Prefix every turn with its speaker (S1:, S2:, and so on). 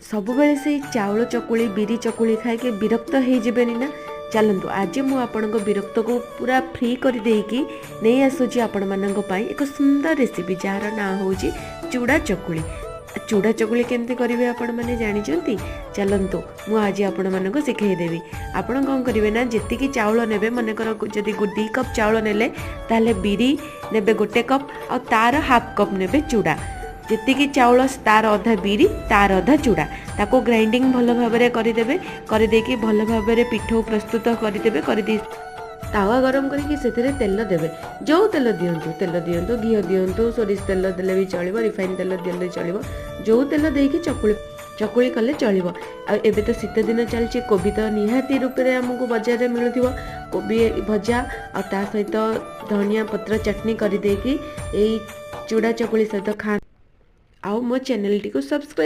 S1: ସବୁବେଳେ ସେଇ ଚାଉଳ ଚକୁଳି, ବିରି ଚକୁଳି ଖାଇକି ବିରକ୍ତ ହେଇଯିବେନି ନା? ଚାଲନ୍ତୁ, ଆଜି ମୁଁ ଆପଣଙ୍କ ବିରକ୍ତକୁ ପୁରା ଫ୍ରି କରିଦେଇକି ନେଇ ଆସୁଛି ଆପଣମାନଙ୍କ ପାଇଁ ଏକ ସୁନ୍ଦର ରେସିପି, ଯାହାର ନାଁ ହେଉଛି ଚୁଡ଼ା ଚକୁଳି। ଚୁଡ଼ା ଚକୁଳି କେମିତି କରିବେ ଆପଣମାନେ ଜାଣିଛନ୍ତି? ଚାଲନ୍ତୁ, ମୁଁ ଆଜି ଆପଣମାନଙ୍କୁ ଶିଖେଇଦେବି। ଆପଣ କ'ଣ କରିବେ ନା, ଯେତିକି ଚାଉଳ ନେବେ, ମନେକର ଯଦି 2 କପ୍ ଚାଉଳ ନେଲେ, ତାହେଲେ ବିରି ନେବେ 1 କପ୍ ଆଉ ତାର ହାଫ୍ କପ୍ ନେବେ ଚୁଡ଼ା। ଯେତିକି ଚାଉଳ ତାର ଅଧା ବିରି, ତାର ଅଧା ଚୁଡ଼ା। ତାକୁ ଗ୍ରାଇଣ୍ଡିଙ୍ଗ ଭଲ ଭାବରେ କରିଦେବେ। କରିଦେଇକି ଭଲ ଭାବରେ ପିଠଉ ପ୍ରସ୍ତୁତ କରିଦେବେ। କରିଦେଇ ତାୱା ଗରମ କରିକି ସେଥିରେ ତେଲ ଦେବେ। ଯେଉଁ ତେଲ ଦିଅନ୍ତୁ, ତେଲ ଦିଅନ୍ତୁ, ଘିଅ ଦିଅନ୍ତୁ, ସୋରିଷ ତେଲ ଦେଲେ ବି ଚଳିବ, ରିଫାଇନ୍ ତେଲ ଦେଲେ ଚଳିବ। ଯେଉଁ ତେଲ ଦେଇକି ଚକୁଳି କଲେ ଚଳିବ। ଆଉ ଏବେ ତ ଶୀତ ଦିନ ଚାଲିଛି, କୋବି ତ ନିହାତି ରୂପରେ ଆମକୁ ବଜାରରେ ମିଳୁଥିବ। କୋବି ଭଜା ଆଉ ତା ସହିତ ଧନିଆ ପତ୍ର ଚଟଣି କରିଦେଇକି ଏଇ ଚୁଡ଼ା ଚକୁଳି ସହିତ ଖା। ଆଉ ମୋ ଚ୍ୟାନେଲଟିକୁ ସବସ୍କ୍ରାଇବ୍